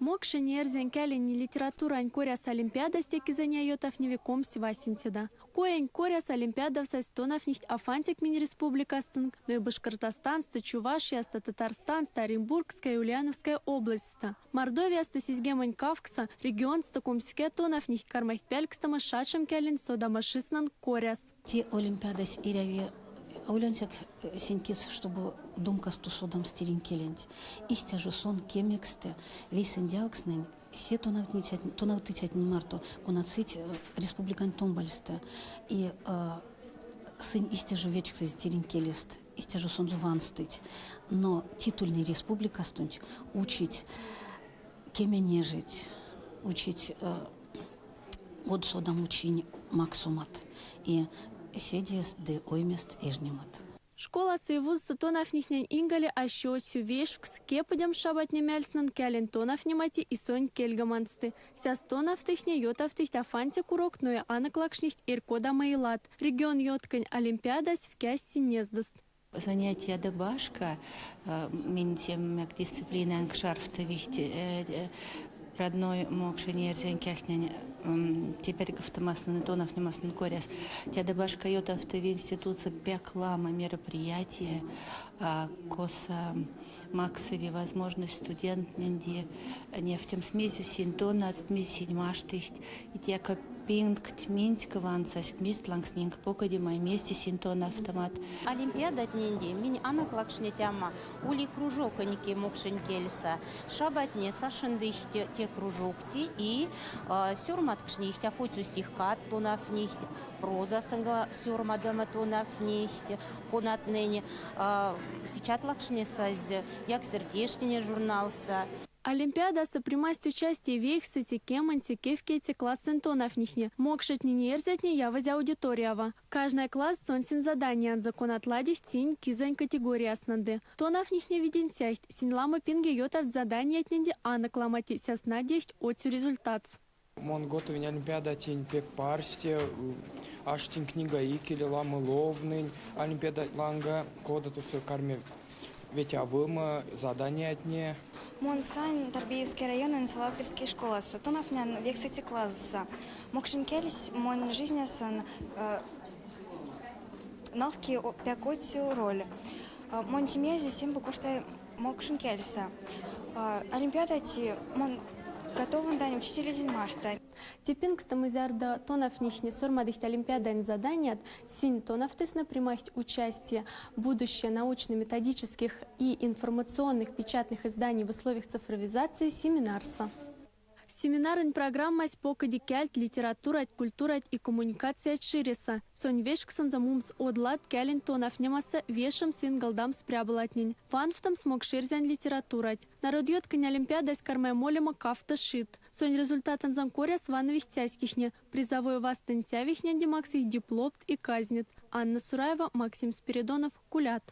Мокшонь, эрзянь келень, литературань коряс олимпиадась те кизэне ютавтневи 25-цеде. Коень коряс олимпиадав састь тонавтницят ансяк минек республикастонть, но и Башкортостансто, Чувашиясто, Татарстансто, Оренбургской и Ульяновской областьстэ. Мордовиясто 78 регионсто 20 тонавтницят кармасть пелькстамо шачома келень содамочитнень коряс. Те олимпиадась эряви аволь ансяк сень кис, штобу домкасто содамс тиринь келенть. Истя жо сон кемексты вейсэндявкстнэнь се тонавтыцятнень марто, конат сыть республикань томбальстэ. И сынь истя жо вечксызь тиринь келест, истя жо сонзэ ванстыть. Но титульной республикастонть учить кеме нежеть, учить од содамочинь максомат и седеест ды оймест эжнемат. Школасо и вузсо тонавтницятнень икеле ашти од вешевкс кепедемс шабратнень мелест келень тонавтнемантень и сонзэ келейгемантень. Сяс тонавтыцятне ютавтыть ансяк урокт, но и анокстыть эрьва кодамо илат. Регионъютконь олимпиадась вкясь лездась. Занятиядо башка минек дисциплинань шарфтовить родной мокшонь, эрзянь кельтнень теперьгавтоматнень, тонавтнематнень коряс. Теде башка ютавтови институтсо пек ламо мероприятия, косо максови возможность студенттнэнень невтемс мезе сынь тонадсть, мезе сынь маштыть. Теке пингть минськак вансызь, мезть лангс покодема, мезде сынь тонавтомат. Олимпиадатнеде минь анокстнетяно ули кружоконек мокшонь кельсэ. Шабратне сакшныть те кружокти и сёрмадкшнить аволь стихкат тонавтнить, прозасо сёрмадомо тонавтнить, конатнень печатакшнысызь «Якстере Тештине» журналсо. Олимпиадасо примасть участия 9-це, 10-це, 9 классонь тонавтницятне. Мокшотнень, эрзятне явозь аудиториява. Каждой класс сонсензэ заданиянзо, конат ладить сынст кизэнь категориятнеде. Тонавтницятне виденть, сынь ламо пинге ютавтсть заданиятнеде анок ламотне сяс надиясть од результатс. Мон готовинь олимпиадантень пек парсте, аштинь книга икеле, ламо ловнынь олимпиада ланга, кода тосо карми ветявомо заданиятне. Мон сан Торбеевской райононь Салазкирской школасто. Тонавтнян 9 классо. Мокшонь келесь монь жизнясон налкси пек од роль. Монь семиясо весе кортыть мокшонь кельсэ. Олимпиадантень мон готован учителенть марто. Те пингстэ зярдо тонавтницятне сёрмадыть олимпиадань заданият, сынь тонавтыцятне примасть участие будущее научно-методических и информационных печатных изданий в условиях цифровизации семинарсо. Семинаронь программась покоди кельть, литературанть, культуранть и коммуникациянть чиресэ. Сон вешксынзе муемс од ладт келень тонавтнемасо вешемс сингалдамс прябалатнень. Ванстомс мокшэрзянь литературанть. Народъютконь олимпиадась карми молеме кавто чить. Сонзэ результатонзо коряс вановить сяськетне. Призовой вастыцятненень максыть дипломт и казнеть. Анна Сураева, Максим Спиридонов, Кулят.